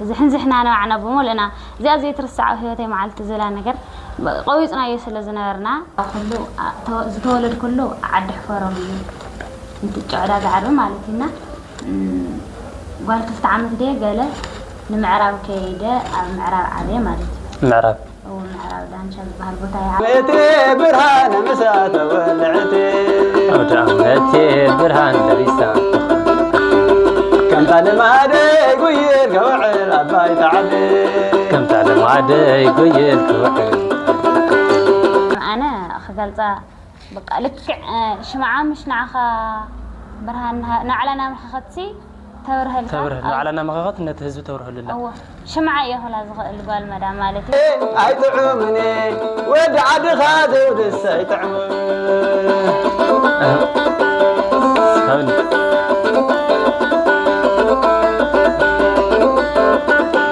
ዝሕንዝሕና ንባዕና ብምሉእና እዚኣ ዘይትርሳዕ ኣብ ህይወተይ መዓልቲ ዝብላ ነገር ቆዊፅናዮ ስለ ዝነበርና ኩሉ ዝተወለድኩሉ ዓዲ ሕፈሮም እዩ። እቲ ጨዕዳ ዛዕሪ ማለት እዩና። ጓል ክልተ ዓመት ደየ ገለ ንምዕራብ ከይደ ኣብ ምዕራብ ዓበየ ማለት እዩ። ምዕራብ እዎ፣ ምዕራብ ዳንሻ ዝበሃል ቦታ እያ። እቲ ብርሃን ምሳ ተወልዕቲ ኣውደ ዓመት ብርሃን ደሪሳ ከምታ ልማደይ ጉይል ከውዕል ኣባይ ተዓዲ ከምታ ልማደይ ጉይል ከውዕል ኣነ ክገልፃ በቃ ልክዕ ሽምዓ ምሽ ንዓኻ ብርሃን ንዓለና ምሓኸትሲ ተብርሀልካ ተብርህ ንባዕላ እናመኸኸት ነቲ ህዝቢ ተብርህሉላ እዎ ሽምዓ እየ ክላ ዝኽእል ጓል መዳም ማለት እዩ። ኣይጥዑምን ወዲ ዓድኻ ዘውድስ ኣይጥዕሙ።